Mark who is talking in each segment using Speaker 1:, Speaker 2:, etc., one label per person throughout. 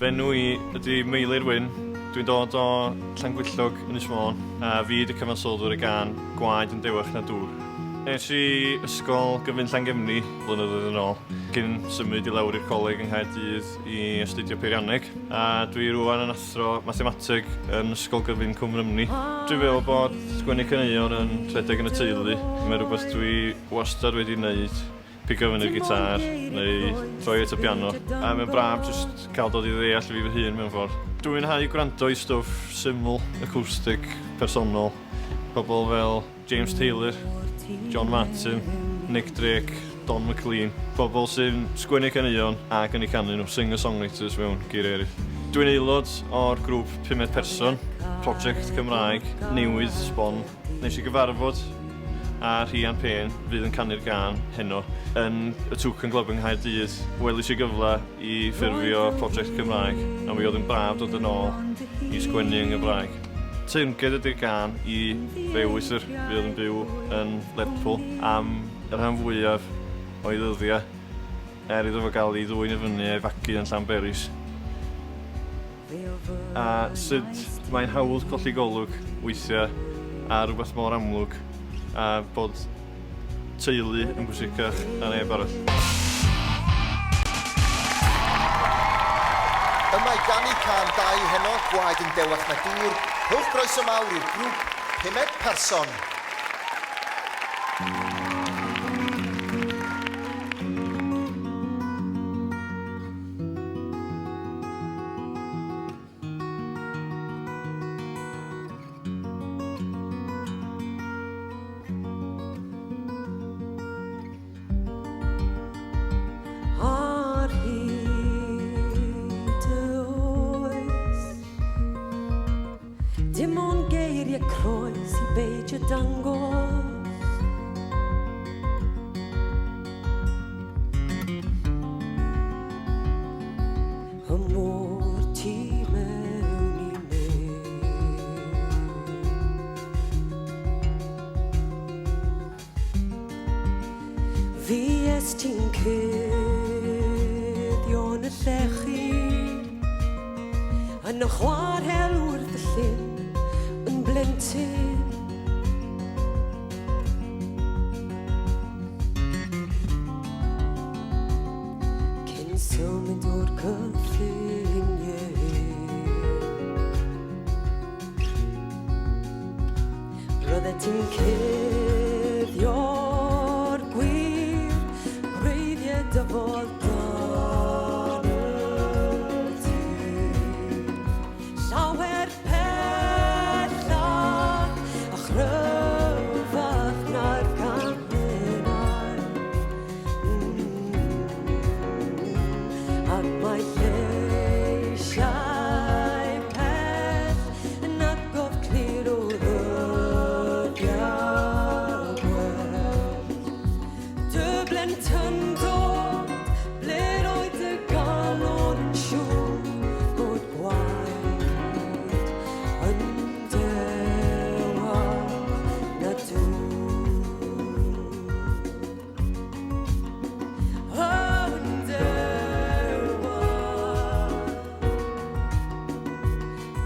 Speaker 1: Fy enw i ydy Meilir Wyn, dwi'n dod o Llangrwyllog, Ynys Môn, a fi ydy cyfansoddwr y gân Gwaed yn Dewach Na Dŵr. Es i Ysgol Gyfun Llangefni blynyddoedd yn ôl, cyn symud i lawr i'r coleg yng Nghaerdydd i astudio peirianneg, a dwi rŵan yn athro mathemateg yn Ysgol Gyfun Cwm Rhymni. Dwi'n feddwl bod sgwennu caneuon yn rhedeg yn y teulu, mae'n rhywbeth dwi wastad wedi wneud. Pigo fyny'r gitâr neu troi at y piano a mae'n braf jyst cael dod i ddeall fi fy hun mewn ffordd. Dwi'n mwynhau gwrando i stwff syml, acoustic, personol, pobl fel James Taylor, John Martyn, Nick Drake, Don McLean, pobl sy'n sgwennu caneuon ac yn eu canu nhw, singer-songwriters mewn geiriau eraill. Dwi'n aelod o'r grŵp Pumed Person, prosiect Cymraeg newydd sbon. Nes i gyfarfod â Rhian Payne, fydd yn canu'r gân heno, yn y Toucan Club yng Nghaerdydd. Welis i gyfle i ffurfio prosiect Cymraeg, a mi oedd yn braf dod yn ôl i sgwennu yng Nghymraeg. Teyrnged ydy'r gân i fy ewythr, fuodd yn byw yn Lerpwl am y rhan fwyaf o'i ddyddiau, er iddo fo gael ei ddwyn i fyny a'i fagu yn Llanberis. A sut mae'n hawdd colli golwg weithiau ar rywbeth mor amlwg a bod teulu yn bwysicach na neb arall.
Speaker 2: Yma i ganu cân Dai heno, gwaed yn dewach na dŵr, rhowch groeso mawr i'r grŵp Pumed Person.
Speaker 3: Ar hyd y oes Dim ond geiriau croes i beidio dangos Y môr tu mewn i mi. Fuest ti'n cuddio'n y llechi Yn y chwarel wrth y llyn yn blentyn. Cyn symud o'r cyffiniau. Roeddet ti'n cuddio'r gwir gwreiddiau dy fodd dan y tir. Llawer pellach a chryfach na'r canghennau. Ac mae lleisiau pell yn atgof clir o ddyddiau gwell. Dy blentyndod, ble roedd dy galon yn siŵr bod gwaed yn dewach na dŵr.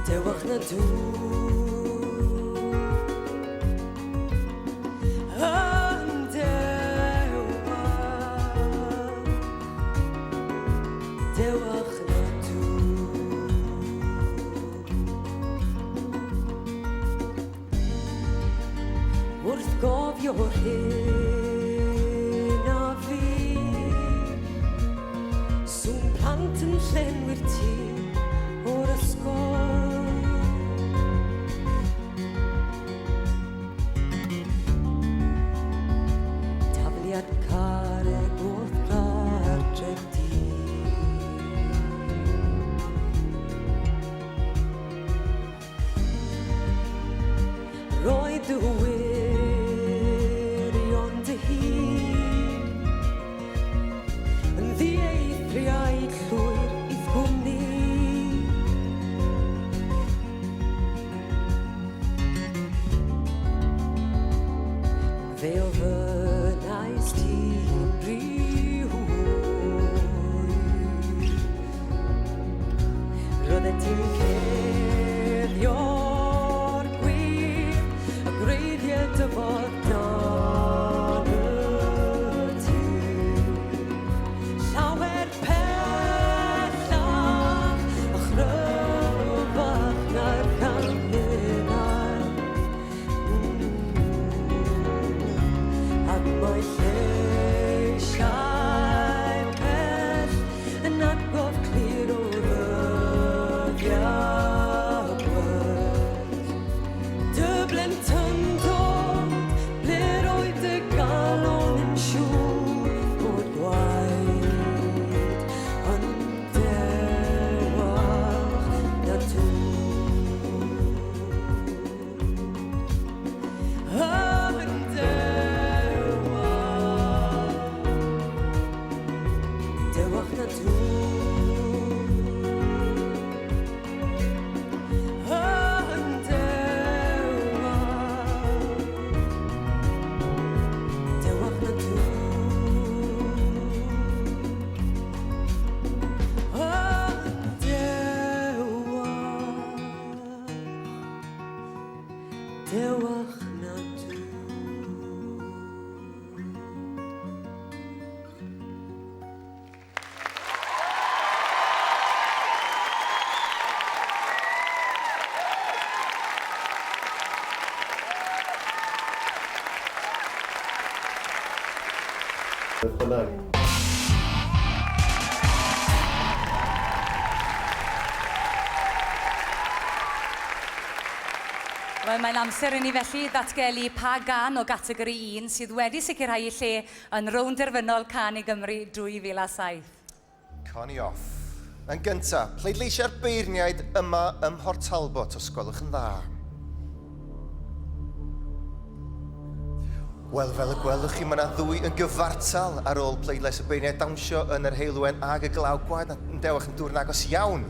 Speaker 3: Dewach na dŵr Yn dewach Dewach na dŵr Wrth gofio'r hyn a fu, sŵn plant yn llenwi'r tŷ o'r ysgol. Tafliad carreg wrth gartref di. Roedd dy wirion dy hun yn ddieithriaid llwyr i'th gwmni.
Speaker 1: beth bynnag.
Speaker 4: Wel, mae'n amser i ni felly ddatgelu pa gân o gategori 1 sydd wedi sicrhau ei lle yn rownd derfynol Cân i Gymru 2007.
Speaker 2: Connie off. Yn gynta, pleidleisiau'r beirniaid yma ym Mhort Talbot, os gwelwch yn dda. Wel, fel y gwelwch chi, mae yna ddwy yn gyfartal ar ôl pleidlais y beirniaid dawnsio yn yr heulwen ag y glaw gwaed yn dewach yn dŵr yn agos iawn.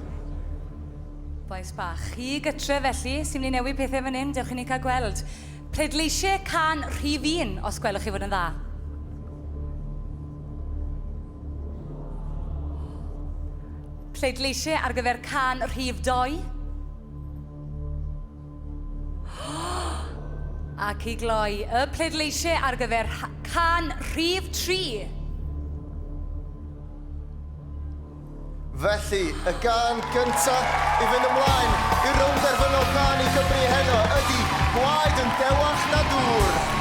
Speaker 4: Bois bach, chi gytre felly, sy'n mynd i newid pethau fan hyn, dewch i ni cael gweld. Pleidleisiau cân rhif un, os gwelwch chi fod yn dda. Pleidleisiau ar gyfer cân rhif doi. Ac i gloi, y pleidleisiau ar gyfer cân rhif 3.
Speaker 2: Felly, y gân gynta i fynd ymlaen i'r rownd derfynol Cân i Gymru heno ydy Gwaed yn Dewach na Dŵr.